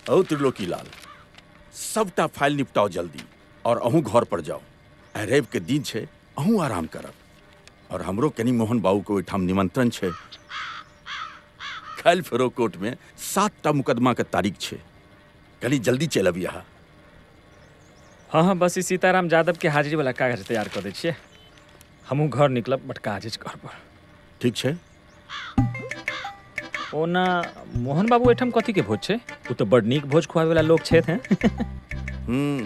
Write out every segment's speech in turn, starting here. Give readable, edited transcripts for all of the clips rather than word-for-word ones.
औ त्रिलोकी लाल, सबटा फाइल निपटाओ जल्दी और अहूँ घर पर जाओ। आइ रवि के दिन छै, अहूँ आराम करब। और हमरो कनि मोहन बाबू के ओहिठाम निमंत्रण छै। काल्हि फेरो कोर्ट में 7टा मुकदमा के तारीख छै, कनि जल्दी चलि अबी अहाँ। हाँ हाँ, बस ई सीताराम यादव के हाजिरी वाला कागज तैयार कऽ दै छियै, हमहूँ घर निकलब, बट काज अछि घर पर। ठीक छै। ओना मोहन बाबू एहिठाम कथी के भोज छै? ओ तऽ बड़ नीक भोज खुआबै वाला लोक छथि हैं।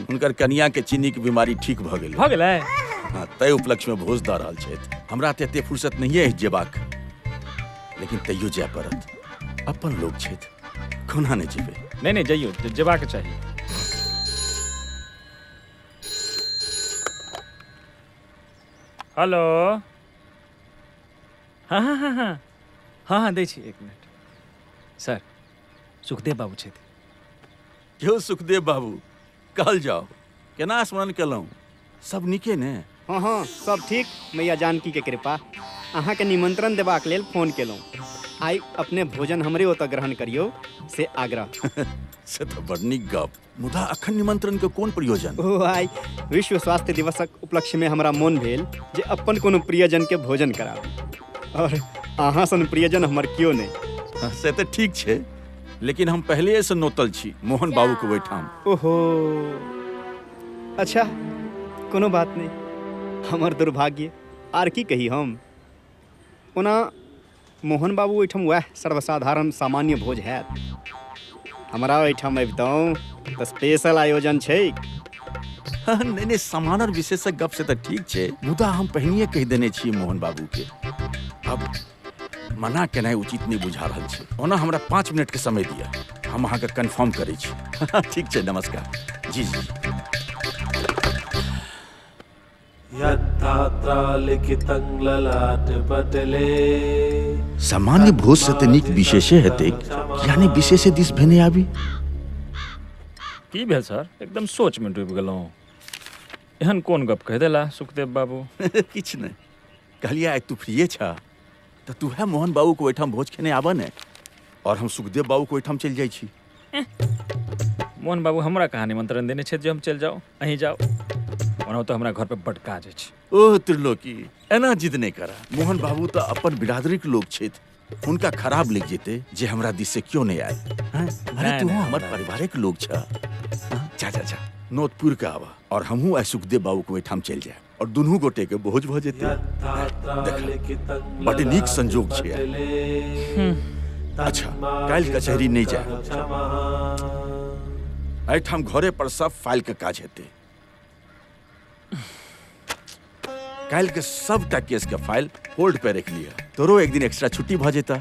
हुनकर कनिया के चीनी के बीमारी ठीक भऽ गेलै। भऽ गेलै? हाँ, तै उपलक्ष्य में भोज दऽ रहल छथि। हमरा तऽ एते फुर्सत नहिये अछि जेबाक, लेकिन तैयो जाय पड़त, अपन लोक छथि, कोना नहि जेबै। नहि नहि, जइयो, जेबाक चाही। हेलो, हाँ हाँ हाँ हाँ हाँ हाँ, दै छी एक मिनट। सर, सुखदेव बाबू छथि। क्यों सुखदेव बाबू, कहल जाओ, केना स्मरण केलहुँ? सब नीके ने? हाँ हाँ, सब ठीक, मैया जानकी के कृपा। अहाँके निमंत्रण देबाक लेल फोन केलहुँ। आइ अपने भोजन हमरे ओतऽ ग्रहण करियौ से आग्रह। से तऽ बड़ नीक गप, मुदा अखन निमंत्रण के कोन प्रयोजन? ओ आइ विश्व स्वास्थ्य दिवसक उपलक्ष्य में हमरा मोन भेल जे अपन कोनो प्रियजन के भोजन कराबी, और अहाँ सन प्रियजन हमर केओ नहि। हाँ, से तऽ ठीक छै, लेकिन हम पहले से नोतल छी मोहन बाबू के ओहिठाम। ओहो, अच्छा कोनो बात नहीं, हमर दुर्भाग्य, आर की कही हम। ओना मोहन बाबू ओहिठाम वएह सर्वसाधारण सामान्य भोज हैत, हमरा ओहिठाम अबितहुँ तऽ स्पेशल आयोजन छै। नहीं नहीं, सामान्य और विशेषक गप से तऽ ठीक छै, मुदा हम पहिनिये कहि देने छियै मोहन बाबू के, अब मना केनाइ उचित नहि बुझा रहल छै। ओना हमरा 5 मिनट के समय दिअ, हम अहाँके कन्फर्म करै छी। ठीक छै, नमस्कार। जी जी। सामान्य भोज से तऽ नीक विशेषे हेतै, किया नहि विशेषे दिस भेने आबी। की भेल सर, एकदम सोच में डूबि गेलहुँ? एहन कोन गप कहि देला सुखदेव बाबू? किछु नहि कहलियै, आइ तू फ्रीए छह तऽ तू है मोहन बाबू के ओहिठाम भोज खेने आबऽ ने, और हम सुखदेव बाबू के ओहिठाम चलि जाइ छी। मोहन बाबू हमरा कहाँ निमंत्रण देने छथि जे हम चलि जाउ, अहीं जाउ। ओना तऽ हमरा घर पर बड्ड काज अछि। ओह त्रिलोकी, एना जिद नहि करा, मोहन बाबू तऽ अपन बिरादरीक लोक छथि, हुनका खराब लागि जेतै जे हमरा दिस से क्यों नहि आयल। हैं? अरे नहि, तू नहि, हमर नहि। पारिवारिक लोक छह। हाँ, जा जा जा, नोत पुर के आबा, और हमहूँ आइ सुखदेव बाबू के ओहिठाम चलि जायब और दुनू गोटे के भोज भऽ जेतै। देख, बड नीक संजोग छै आइ। अच्छा, काल्हि कचहरी नहि जायब, एहिठाम घरे पर सब फाइल के काज हेतै। काल्हि के सबटा केस के फाइल होल्ड पे रख लिया, तोरो एक दिन एक्स्ट्रा छुट्टी भऽ जेता,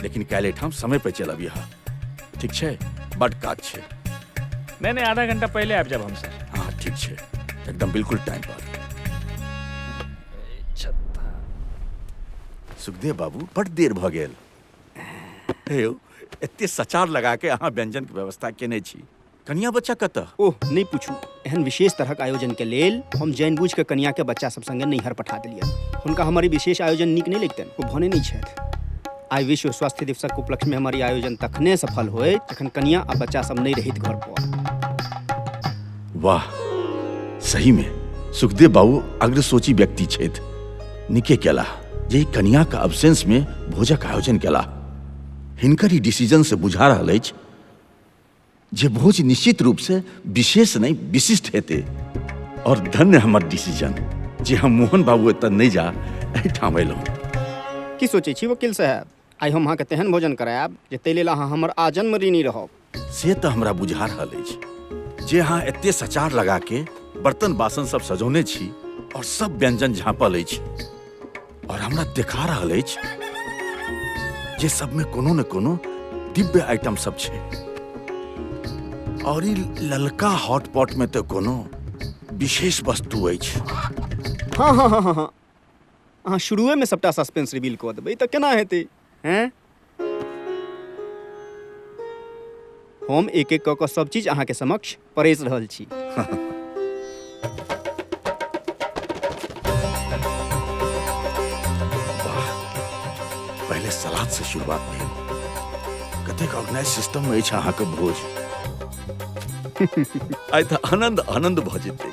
लेकिन काल्हि एहिठाम समय पे चल अबिहा, ठीक छै? बड काज छै। नहीं नहीं, आधा घंटा पहले आबि जाब हम सर। हाँ ठीक छै, एकदम बिल्कुल टाइम पर। सुखदेव बाबू, बड देर भऽ गेल। हे यौ, एते सचार लगा के अहाँ व्यंजन के व्यवस्था केने छी, कनिया बच्चा कतऽ? ओह नहि पूछू, एहन विशेष तरहक आयोजन के लेल हम जानि बुझि कऽ कनिया के बच्चा सब संगे नैहर पठा देलियनि। हुनका हमर ई विशेष आयोजन नीक नहि लगितनि, ओ भने नहि छथि। आइ विश्व स्वास्थ्य दिवसक उपलक्ष्य में हमर ई आयोजन तखने सफल होइत जखन कनिया आ बच्चा सब नहि रहित घर पर। वाह, सही में सुखदेव बाबू अग्रसोची व्यक्ति छथि, नीके केला जे ई कनिया के अब्सेंस में भोजक आयोजन केला। हिनकर ई डिसीजन से बुझा रहल अछि जे भोज निश्चित रूप से विशेष नहीं विशिष्ट हेतै, और धन्य हमर डिसीजन जे हम मोहन बाबू एतऽ नहि जा एहिठाम अयलहुँ। की सोचै छी वकील साहेब, आइ हम अहाँके तेहन भोजन करायब जे ताहि लेल अहाँ हमर आजन्म ऋणी रहब। से तऽ हमरा बुझा रहल अछि जे अहाँ एते सचार लगा के बर्तन बासन सब सजौने छी और सब व्यंजन झाँपल अछि। और हमरा देखा रहल अछि जे सबमे कोनो ने कोनो दिव्य आइटम सब छै। और ई ललका हॉटपॉट में तऽ कोनो विशेष वस्तु अछि। हाँ हाँ हाँ हाँ हाँ, अहाँ शुरुएमे सबटा सस्पेंस रिवील कऽ देबै तऽ केना हेतै? हैं, हम एक एक कऽ कऽ सब चीज अहाँके समक्ष परसि रहल छी। वाह, पहिले सलाद से शुरुआत भेल। कतेक ऑर्गेनाइज सिस्टम में अछि अहाँके भोज। आइ तऽ आनंद आनंद भऽ जेतै।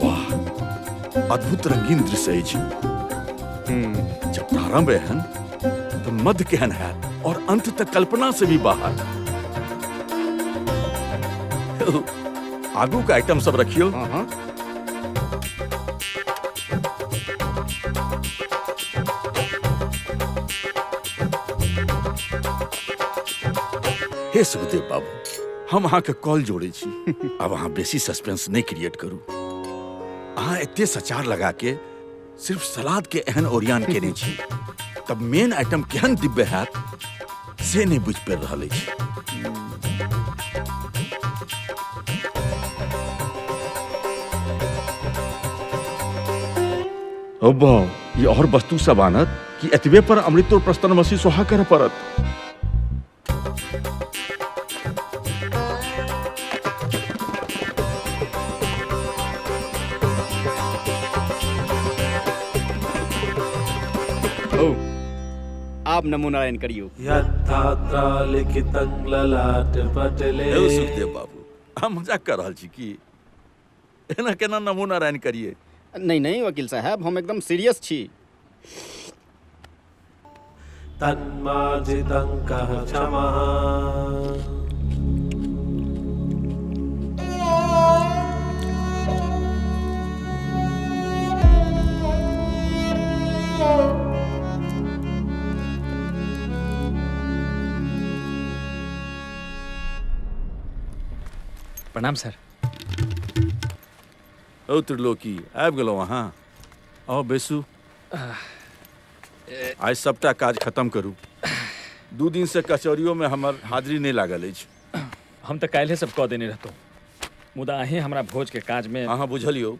वाह, अद्भुत रंगीन दृश्य अछि। जब प्रारंभ एहन तऽ मध्य केहन हैत और अंत तक कल्पना से भी बाहर। आगू के आइटम सब रखियो। हाँ हाँ। हे सुखदेव बाबू, हम अहाँके कॉल जोड़ै छी। आब अहाँ बेसी सस्पेंस नहि क्रिएट करू। अहाँ एते सचार लगा के सिर्फ सलाद के एहन ओरियान केने छी, तब मेन आइटम केहन दिव्य हैत से नहि बुझि पाबि रहल अछि। अब्बा, ई और वस्तु सब आनत कि एतबे पर अमृतो प्रस्तनमसी सोहा करऽ पड़त? ओ, आब नमो नारायण करियौ। यद्धात्रा लिखितं ललाट पटले। यौ सुखदेव बाबू, अहाँ मजाक कऽ रहल छी की? एना केना नमो नारायण करियै? नहि नहि वकील साहेब, हम एकदम सीरियस छी। तन्मार्जितं कः क्षमः। प्रणाम सर। ओ त्रिलोकी, आबि गेलहुँ अहाँ? आउ बैसू। आइ सबटा काज खत्म करू। 2 दिन से कचौड़ियो में हमर हाजिरी नहि लागल अछि। हम तऽ काल्हे सब कऽ देने रहतहुँ, मुदा अहीं हमरा भोज के काज में। अहाँ बुझलियौ,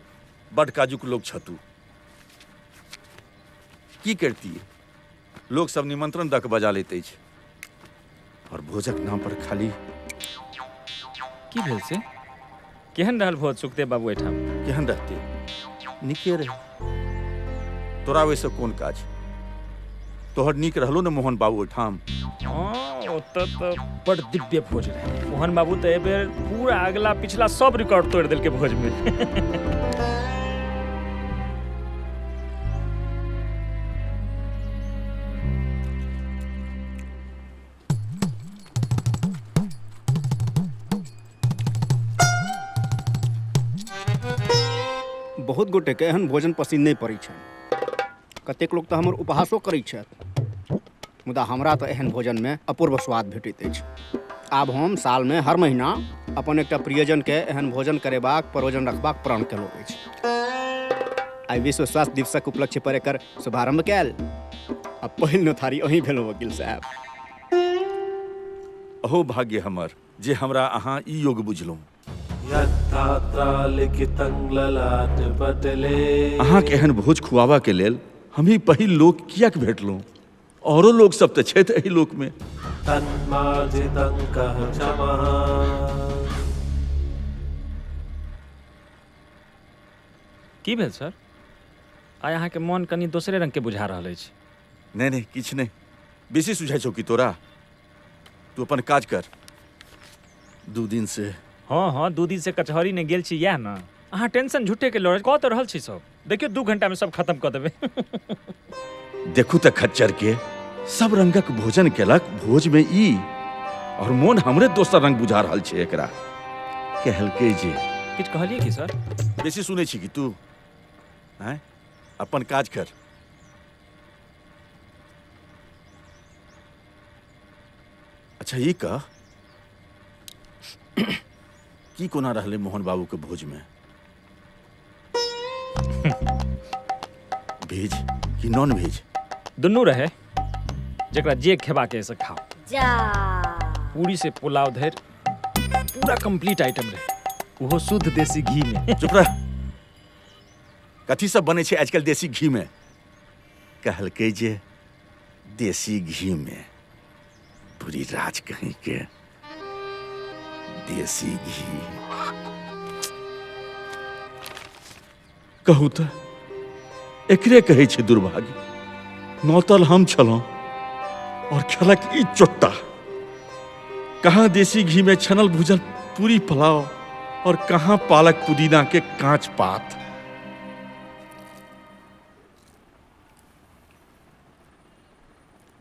बड काजुक लोक छतू। की करतियै, लोक सब निमंत्रण दऽ कऽ बजा लैत अछि और भोजक नाम पर खाली। की भेल से? केहन रहल भोज सुखदेव बाबू एहिठाम? केहन रहते, नीके रहे। तोरा ओहिसँ कोन काज? तोहर नीक रहलो ने मोहन बाबू ओहिठाम? हाँ, ओतऽ तऽ बड़ दिव्य भोज रहे। मोहन बाबू तऽ एहि बेर पूरा अगला पिछला सब रिकॉर्ड तोड़ि देलकै भोज में। बहुत गोटेके एहन भोजन पसिन नहि पड़ै छनि। कतेक लोक तऽ हमर उपहासो करै छथि, मुदा हमरा तऽ एहन भोजनमे अपूर्व स्वाद भेटैत अछि। आब हम सालमे हर महीना अपन एकटा प्रियजनके एहन भोजन करेबाक प्रयोजन रखबाक प्रण केलहुँ अछि। आइ विश्व स्वास्थ्य दिवसक उपलक्ष्य पर एकर शुभारंभ कयल आ पहिल नोथारी अहीं भेलहुँ वकील साहब। अहो भाग्य हमर जे हमरा अहाँ ई योग बुझलहुँ। यद्धात्रा लिखितं ललाट पटले। अहाँके एहन भोज खुआबऽ के लेल हम ही पहिल लोक किएक भेटलहुँ? औरो लोक सब तऽ छथि एहि लोक में। तन्मार्जितं कः क्षमः। की भेल सर? आइ अहाँके मोन कनि दोसरे रंग के बुझा रहल अछि। नहि नहि, किछु नहि। बेसी सुझाइ छौ की तोरा? तू अपन काज कर। 2 दिन से। हाँ हाँ, 2 दिन से कचहरी नहि गेल छी इएह ने। अहाँ टेंशन झूठे के लऽ कऽ तऽ रहल छी सब। देखियौ 2 घंटा में सब खत्म कऽ देबै। देखू तऽ खच्चर के सब रंगक भोजन केलक भोज में ई, और मोन हमरे दोसर रंग बुझा रहल छै एकरा। कहलकै जे। किछु कहलियै की सर? बेसी सुनै छी की तू? आँय, अपन काज कर। अच्छा ई कह, की कोना रहलै मोहन बाबू के भोज में? भेज कि नॉन भेज? दुनू रहे, जकरा जे खेबाके से खाओ। जा पूरी से पुलाव धरि पूरा कंप्लीट आइटम रहे, ओहो शुद्ध देसी घी में। चुप रह। कथी सब बनै छै आजकल देसी घी में? कहलकै जे देसी घी में पूरी राज कहीं के देसी घी। कहू तऽ एकरे कहै छै दुर्भाग्य। नौतल हम छलहुँ और खेलक ई चोट्टा। कहाँ देसी घी में छनल भूजल पूरी पुलाव और कहाँ पालक पुदीना के कांच पात।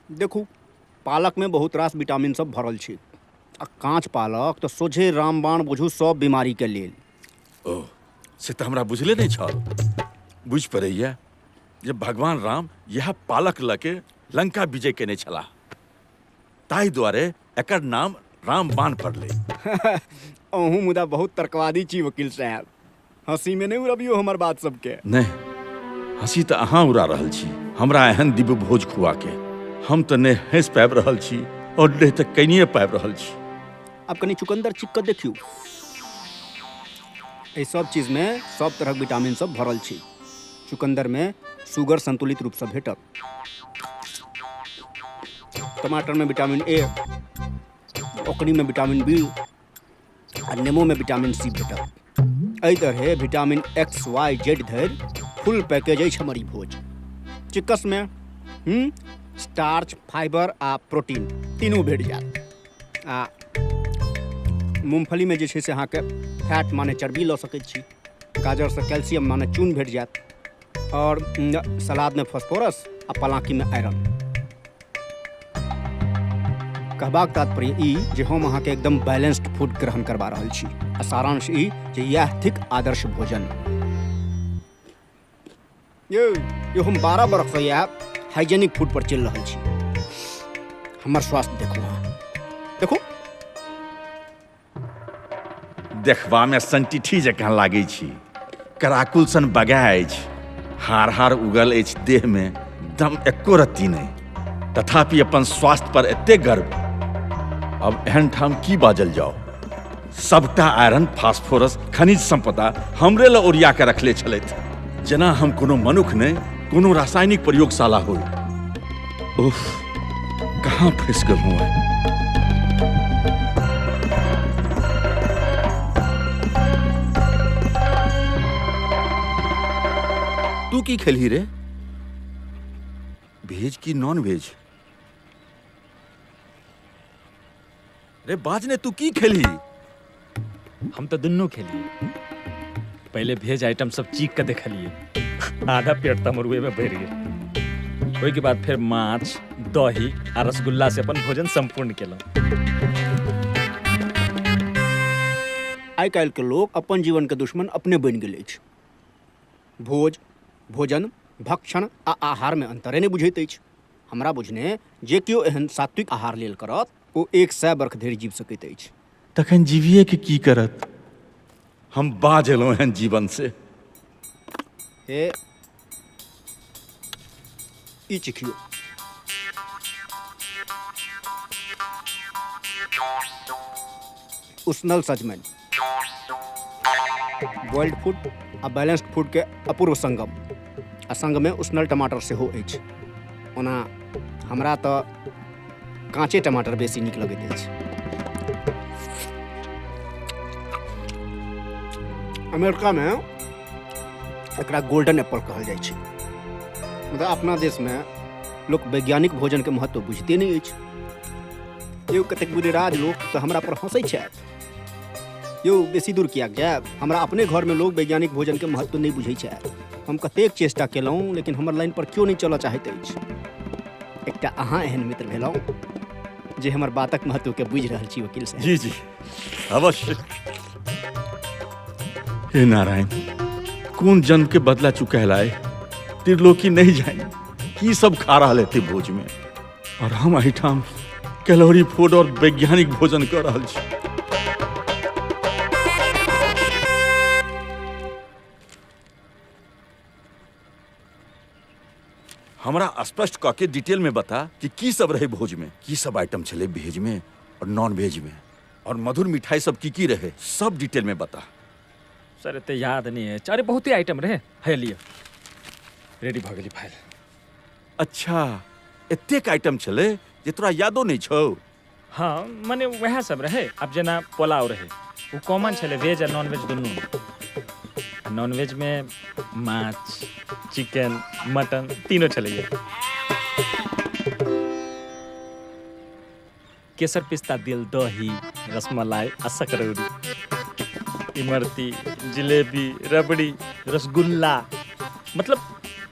देखू, पालक में बहुत रास विटामिन सब भरल छै आ काँच पालक तऽ सोझे रामबाण बुझू सब बीमारी के लेल। ओ से तऽ हमरा बुझले नहि छल। बुझि पड़ैया जे भगवान राम यह पालक लऽ के लंका विजय केने छलाह, ताहि दुआरे एकर नाम रामबाण पड़लै। अहूँ मुदा बहुत तर्कवादी छी वकील साहब, हंसी में नहीं उड़बियो हमर बात सबके। नहि, हंसी तऽ अहाँ उड़ा रहल छी हमरा एहन दिव्य भोज खुआ के। हम तऽ नहि हँसि पाबि रहल छी और नहि तऽ कनिए पाबि रहल छी। आब कनि चुकंदर चिक कऽ देखियौ, एहि सब चीज में सब तरहक विटामिन सब भरल छै। चुकंदर में शुगर संतुलित रूप से भेटत, टमाटर में विटामिन ए, ओकरी में विटामिन बी आ नेमो में विटामिन सी भेटत। एहि तरहे विटामिन एक्स वाई जेड धरि फुल पैकेज अछि हमर ई भोज। चिक्कस में स्टार्च, फाइबर आ प्रोटीन तीनू भेट जायत। आ मूँगफली में जे छै से अहाँके फैट माने चर्बी लऽ सकैत छी, गाजरसँ कैल्शियम माने चून भेट जायत और सलाद में फास्फोरस आ पलाकी में आयरन। कहबाक तात्पर्य ई जे हम अहाँके एकदम बैलेंस्ड फूड ग्रहण करबा रहल छी आ सारांश ई जे इएह थिक आदर्श भोजन। यो हम 12 बरखसँ इएह हाइजेनिक फूड पर चलि रहल छी। हमर स्वास्थ्य देखू अहाँ, देखू। देखबा में संटिठी जकाँ लागै छी, कराकुल सन बगा अछि, हार हार उगल अछि देह में, दम एको रत्ती नहि, तथापि अपन स्वास्थ्य पर एते गर्व। अब एहन ठाम की बाजल जाओ? सबटा आयरन, फास्फोरस, खनिज संपदा हमरे लए ओरिया के रखले छलथि, जेना हम कोनो मनुख नहि, कोनो रासायनिक प्रयोगशाला हो। उफ, कहाँ फंसि गेलहुँ आइ। तू की खेलही रे? भेज की नॉन भेज? रे बाज ने, तू की खेलही? हम तो दुनू खेलिए। पहले भेज आइटम सब चीख के देखलिए, आधा पेट तो हमर उहे में भरि गेल। ओहिके बाद फेर माछ, दही आ रसगुल्ला से अपन भोजन संपूर्ण केलहुँ। आइ काल्हि के लोक अपन जीवन के दुश्मन अपने बनि गेल अछि। भोज, भोजन, भक्षण आ आहार में अंतरे नहि बुझैत अछि। हमरा बुझने जे केओ एहन सात्विक आहार लेल करत ओ 100 बरख धरि जीव सकैत अछि। तखन जीविए के की करत? हम बाज एलहुँ एहन जीवन से। हे ई चिखियौ, उसनल सजमनि, बॉइल्ड फूड आ बैलेंस्ड फूड के अपूर्व संगम आ संग में उसनल टमाटर सेहो अछि। ओना हमरा तऽ काँचे टमाटर बेसी नीक लगैत अछि। अमेरिका में एकरा गोल्डन एप्पल कहल जाइ छै, मुदा अपना देश में लोक वैज्ञानिक भोजन के महत्व बुझिते नहि अछि। यौ कतेक बुधिराज लोक तऽ हमरा पर हंसै छथि। यौ बेसी दूर किएक जायब, हमरा अपने घर में लोक वैज्ञानिक भोजन के महत्व नहि बुझै छथि। हम कतेक चेष्टा केलहुँ लेकिन हमर लाइन पर केओ नहि चलऽ चाहैत अछि। एकटा अहाँ एहन मित्र भेलहुँ जे हमर बातक महत्व के बुझि रहल छी वकील साहब। जी जी अवश्य। हे नारायण, कोन जन्म के बदला चुकायल आए? त्रिलोकी नहीं जाए की सब खा रहल हेतै भोज में, और हम एहिठाम कैलोरी फूड और वैज्ञानिक भोजन कर रहल छी। हमरा स्पष्ट कऽ के डिटेल में बता कि की सब रहे भोज में, की सब आइटम छलै भेज में और नॉन वेज में, और मधुर मिठाई सब की की रहे, सब डिटेल में बता। सर एते याद नहीं है। अरे बहुते आइटम रहे। है लियो, रेडी भऽ गेली फाइल। अच्छा, एतेक आइटम छलै जे तोरा यादो नहीं छौ? हाँ, मने वएह सब रहे। अब जेना पुलाव रहे, वो कॉमन छलै वेज आ नॉन वेज दुनू। नॉन वेज में माछ, चिकन, मटन तीनों छलैया। केसर पिस्ता दिल दही, रसमलाई आ सकरौरी, इमरती, जिलेबी, रबड़ी, रसगुल्ला, मतलब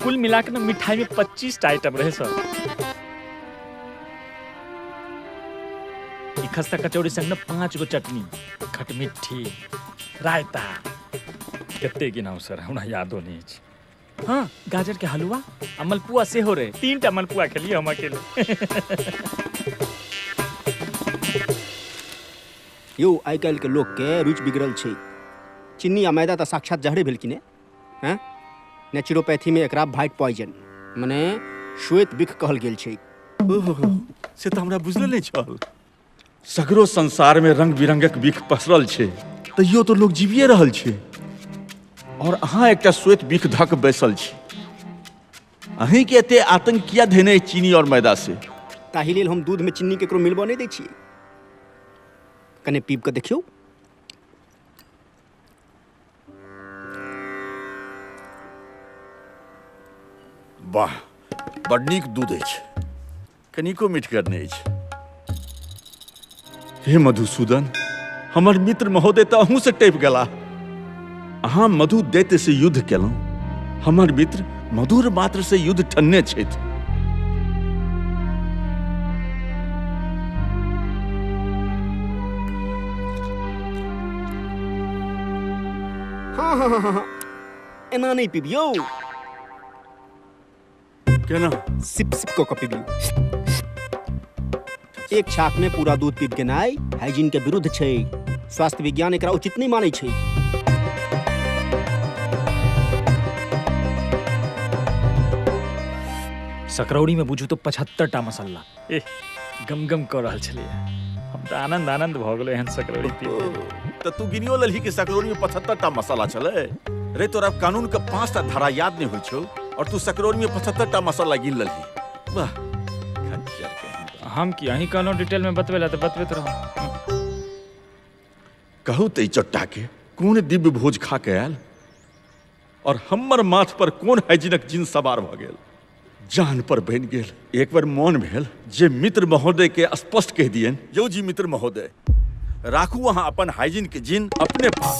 कुल मिला के ना मिठाई में 25 टा आइटम रहे सर। ई खस्ता कचौड़ी संग ना 5 गो चटनी, खटमिट्ठी, रायता, कते गिनाउ सर, हमरा यादो नहीं अछि। हाँ, गाजर के हलवा आ मलपुआ सेहो रहे। 3 टा मलपुआ खेलिए हम अकेले। यौ, आइ काल्हि के लोक के रुचि बिगड़ल छै। चीनी आ मैदा तऽ साक्षात जहरे भेल कि ने? हैं, नेचुरोपैथी में एकरा व्हाइट पॉइजन मने श्वेत बिख कहल गेल छै। ओहो, से तऽ हमरा बुझले नहि छल। सगरो संसार में रंग बिरंगक बिख पसरल छै, तैयो तो लोग जीविए रहल छै, और अहाँ एकटा श्वेत बिख धक बैसल छी। अहीं के एते आतंक किया धेने अछि चीनी और मैदा से? ताहि लेल हम दूध में चीनी केकरो मिलबऽ नहि दै छियै। कने पीब कऽ देखियौ। वाह, बड नीक दूध अछि, कनिको मिठगर नहि अछि। हे मधुसूदन, हमर मित्र महोदय तऽ अहूँ से टपि गेला। अहाँ मधु दैत्य से युद्ध केलहुँ, हमर मित्र मधुर मात्र से युद्ध ठनने छथि। हाँ हाँ हाँ हाँ, एना नहि पीबियौ। केना? सिप सिप कऽ कऽ पीबियौ। एक छाक में पूरा दूध पीब गेनाइ हाइजीन के विरुद्ध छै। स्वास्थ्य विज्ञान एकरा उचित नहि मानै छै। सकरौड़ी में बुझू तो 75 टा मसाला एह गम गम कऽ रहल छलैया। हम तऽ आनंद आनंद भऽ गेलै एहन सकरौड़ी पी के। तऽ तू गिनियो लेलही कि सकरौड़ी में 75 टा मसाला छलै? रे, तोरा कानून के 5 टा धारा याद नहीं होइ छौ और तू सकरौड़ी में 75 टा मसाला गिन लेलही। वाह, खच्चर कहीं। हम की अहीं कहलहुँ डिटेल में बतबै ला तऽ बतबैत रहू। कहू तऽ ई चट्टा के कोन दिव्य भोज खा के आयल और हमर माथ पर कोन हाइजीनक जिन सवार भऽ गेल, जान पर बनि गेल। एक बार मोन भेल जे मित्र महोदय के स्पष्ट कहि दियनि, यौ जी मित्र महोदय, राखू अहाँ अपन हाइजीन के जिन अपने पास,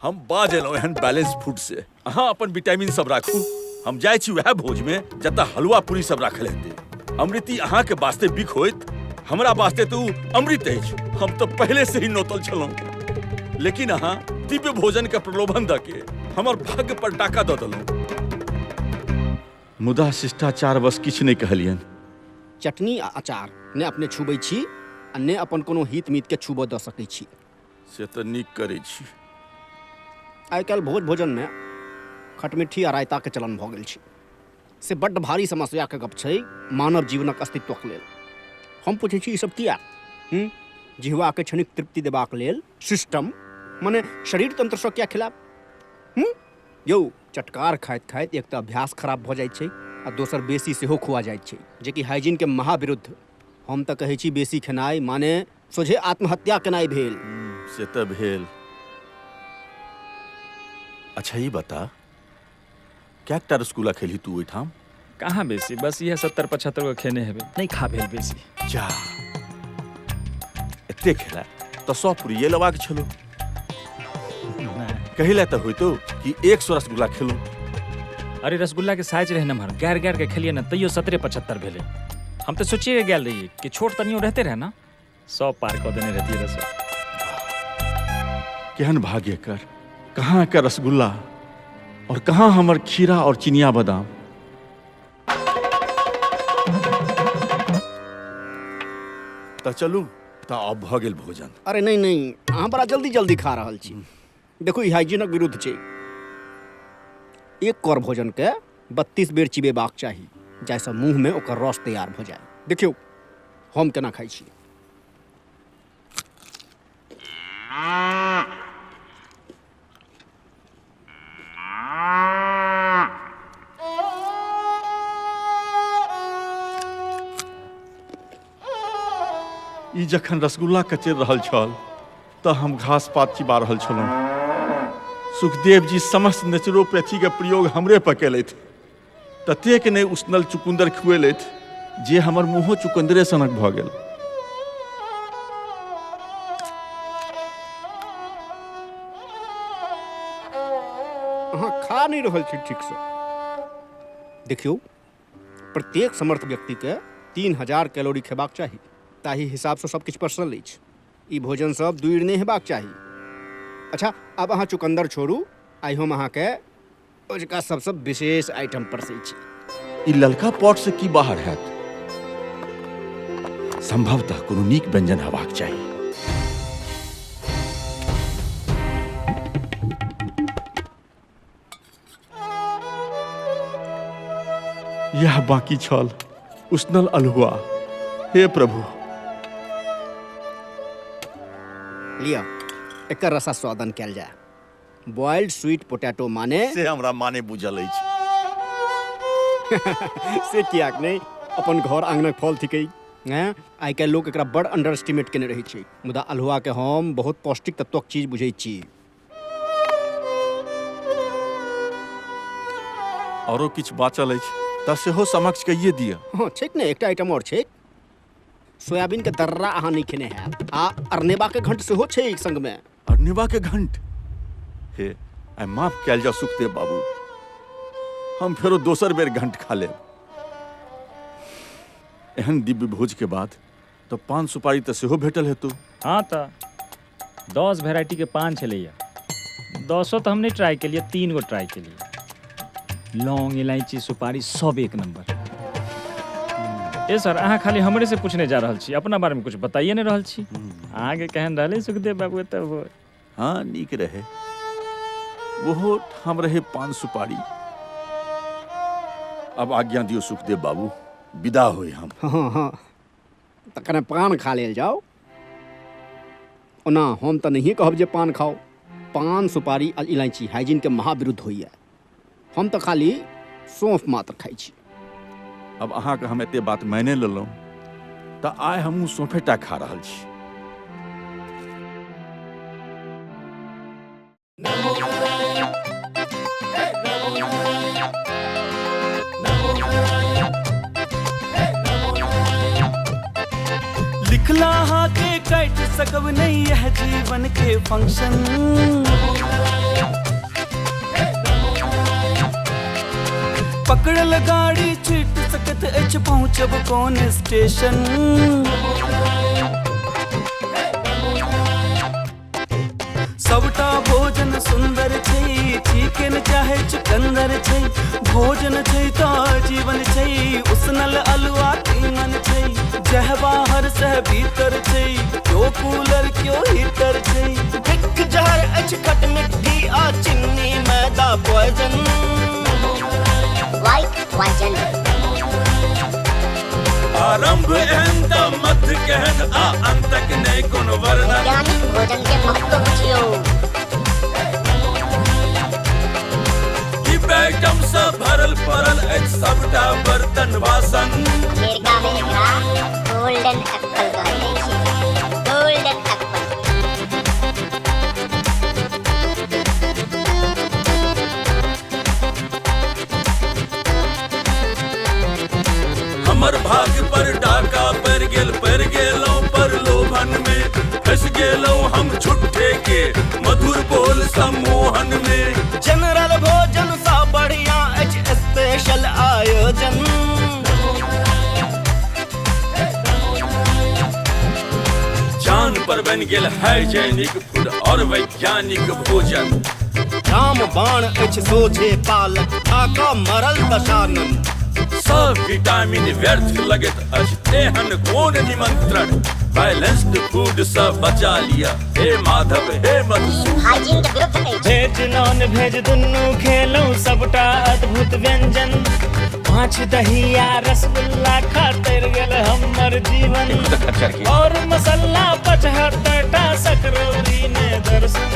हम बाज एलहुँ एहन बैलेंस फूड से। अहाँ अपन विटामिन सब राखू, हम जाइ छी वएह भोज में जतऽ हलुआ पूरी सब राखल हेतै। अमृति अहाँ के वास्ते बिख होइत, हमरा वास्ते तऽ उ अमृत अछि। हम तऽ पहले से ही नोतल छलहुँ, लेकिन अहाँ दिव्य भोजन के प्रलोभन दऽ के हमर भाग्य पर डाका दऽ देलहुँ। मुदा शिष्टाचार बस किछु नहि कहलियनि। चटनी आ अचार ने अपने छुबै छी आ ने अपन कोनो हित मीत के छुबऽ दऽ सकै छी। से तऽ नीक करै छी। आइ काल्हि भोज भोजन में खटमिट्ठी आ रायता के चलन भऽ गेल छै, से बड्ड भारी समस्या के गप छै मानव जीवनक अस्तित्वक लेल। हम पूछै छी ई सब किया? जिह्वा के क्षणिक तृप्ति देबाक लेल सिस्टम मने शरीर तंत्र सँ किया खिलाफ? यौ, चटकार खाइत खाइत एक तऽ अभ्यास खराब भऽ जाइ छै आ दोसर बेसी सेहो खुआ जाइत छै, जेकि हाइजीन के महाविरुद्ध। हम तऽ कहै छी बेसी खेनाइ माने सोझे आत्महत्या केनाइ भेल। से तऽ भेल। अच्छा ई बता, कएकटा रसगुल्ला खेलही तू ओहिठाम? कहाँ बेसी, बस इएह 70-75 गो खेने हेबै, नहि खा भेल बेसी। जा, एते खेला तऽ 100 पूरिये लेबाक छलो। कहि ला तऽ होइतो कि 100 रसगुल्ला खेलहुँ। अरे रसगुल्ला के साइज रहे नमहर, गारि गारि के खेलिए ना तैयो 70-75 भेलै। हम तऽ सोचिए गेल रहिए कि छोट तनियो रहते रहे ना, 100 पार कऽ देने रहतियै रसगुल्ला। केहन भाग्य कर, कहाँ के रसगुल्ला और कहाँ हमर खीरा और चिनिया बादाम। तऽ चलू, तऽ आब भऽ गेल भोजन। अरे नहीं नहीं, अहाँ बड़ा जल्दी जल्दी खा रहल छी। देखू, ई हाइजीनक विरुद्ध छै। एक कौर भोजन के 32 बेर चिबेबाक चाही, जाहिसँ मुँहमे ओकर रस तैयार भऽ जाय। देखियौ हम केना खाइ छी। ई जखन रसगुल्ला कचरि रहल छल तऽ हम घास पात चिबा रहल छलहुँ। सुखदेव जी समस्त नेचुरोपैथीके प्रयोग हमरे पर केलथि। ततेक नहि उसनल चुकुन्दर खुएलथि जे हमर मुँहो चुकन्दरे सनक भऽ गेल। अहाँ खा नहि रहल छी ठीकसँ। देखियौ, प्रत्येक समर्थ व्यक्तिके 3000 कैलोरी खेबाक चाही, ताहि हिसाबसँ सब किछु परसल अछि। ई भोजन सब दूरि नहि हेबाक चाही। अच्छा, आब अहाँ चुकन्दर छोड़ू, आइ हम अहाँके ओजका सबसँ विशेष आइटम परसै छी। ई ललका पॉट से की बाहर हैत? संभवतः कोनो नीक व्यंजन हेबाक चाही। यह बाकी छल उसनल अल्हुआ। हे प्रभु। लिअ, एकर रसास्वादन कयल जाय। बॉइल्ड स्वीट पोटैटो माने से हमरा माने बुझल अछि। से कियाक नहि, अपन घर आंगनक फल थिकै। हैं, आइ काल्हि लोक एकरा बड़ अंडर एस्टिमेट केने रहै छै, मुदा अल्हुआ के हम बहुत पौष्टिक तत्वक चीज बुझै छी। औरो किछु बाँचल अछि तऽ सेहो समक्ष कहिए दिअ। हँ, छैक ने, एकटा आइटम आओर छैक। सोयाबीन के दर्रा अहाँ नहि खेने हैब, आ अरनेबा के घंट सेहो छै एक संग में। अरनेबा के घंट? हे, आइ माफ कयल जाउ सुखदेव बाबू, हम फेरो दोसर बेर घंट खा लेब। एहन दिव्य भोज के बाद तऽ पान सुपारी तऽ सेहो भेटल हेतौ। हाँ तऽ 10 वेराइटी के पान छलैया, 10 तऽ हम नहि ट्राई केलियै, 3 गो ट्राई केलियै। लौंग इलायची सुपारी सब एक नंबर। ए सर, अहाँ खाली हमरे से पूछने जा रहल छी, अपना बारे में कुछ बताइए नहीं रहल छी। अहाँके केहन रहलै सुखदेव बाबू एतऽ भोज? हाँ, नीक रहे। ओहो ठाम रहे पान सुपारी। अब आज्ञा दियौ सुखदेव बाबू, विदा होय हम। हाँ हाँ, तऽ कने पान खा लेल जाओ। ओना हम तऽ नहिए कहब जे पान खाओ। पान सुपारी आ इलायची हाइजीन के महाविरुद्ध होइए। हम तऽ खाली सौंफ मात्र खाइ छी। अब अहाँके हम एते बात मानि लेलहुँ तऽ आइ हमहूँ सौंफेटा खा रहल छी। लिखला हा के काटि सकब नहीं यह जीवन के फंक्शन। पकड़ल गाड़ी छूटि सकत अछि, पहुँचब कोन स्टेशन। सबटा भोजन सुंदर छै, चिकन चाहे चुकंदर छै। भोजन छै तऽ जीवन छै, उसनल अलुआ तीमन छै। जह बाहर सह भीतर छै, क्यो कूलर क्यो हीटर छै। बिख जहर अछि खट मिट्टी आ चिन्नी मैदा पॉइजन। White poison. आरंभ एहन त मध्य केहन आ अंतक नहि कोनो वर्णन। वैज्ञानिक भोजन के महत्व बुझियौ। दिव्य आइटम सँ भरल पड़ल अछि सबटा बर्तन बासन। अमेरिका में एकरा गोल्डन एप्पल कहल जाइ छै, गोल्डन एप्पल। हमर भाग्य पर डाका पड़ि गेल, पड़ि गेलहुँ प्रलोभन में, फंसि गेलहुँ हम झूठे के मधुर बोल सम्मोहन में। जनरल भोजन सँ बढ़िया अछि स्पेशल आयोजन। जान पर बनि गेल हाइजेनिक फूड और वैज्ञानिक भोजन। राम बाण अछि सोझे पालक, खा कऽ मरल दशानन। सब विटामिन व्यर्थ लगैत अछि एहन कोन निमंत्रण। बैलेंस्ड फूड सँ बचा लिअ हे माधव हे मधुसूदन। हाइजीन के विरुद्ध अछि। भेज नॉन भेज दुनू खेलहुँ सबटा अद्भुत व्यंजन। माछ दहिया रसगुल्ला खातिर गेल हमर जीवन। और मसाला 75 टा सकरौरी ने दर्शन।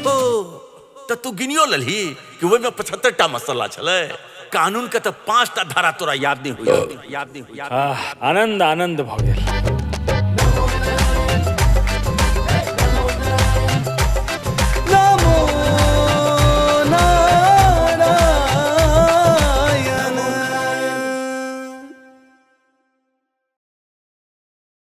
ओ त तू गिनियो ललही कि ओहिमे 75 टा मसाला छलै। कानून के त 5 टा धारा तोरा याद नहीं हुई, याद नहीं हुई। आनंद आनंद भ गेल।